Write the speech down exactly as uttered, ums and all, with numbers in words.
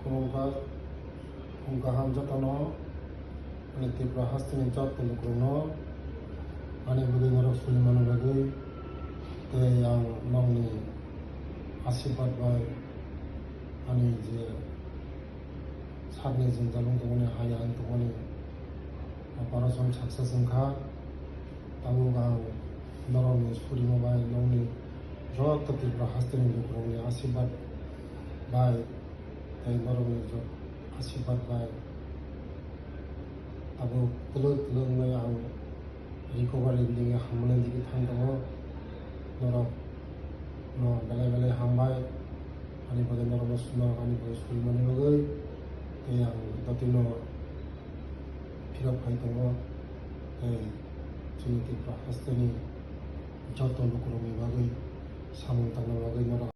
Khulumkha, khulumkha ham jotono, ani Tripura hasteni joto lukurokno, ani bagwi norok suri mani bagwi, tei ang nokni asirwad bai, ani je sakni jwngjal wng tongmani, hai ang tongmani operation success wngkha. Tabuk ang norokni surima bai, nokni joto Tripura hasteni lukurokni asirwad bai, tei norokni jo-, asirwad bai tabuk twlwk twlwk wngwi ang recovery ni digi hamnani digi thang tongo. Norokno belai belai hambai, ani bagwi norokno, norok ani bagwi surimani bagwi, tei ang jotino phirok phai tongo, tei chini Tripura hasteni joto lukurokni bagwi samung tangna bagwi norok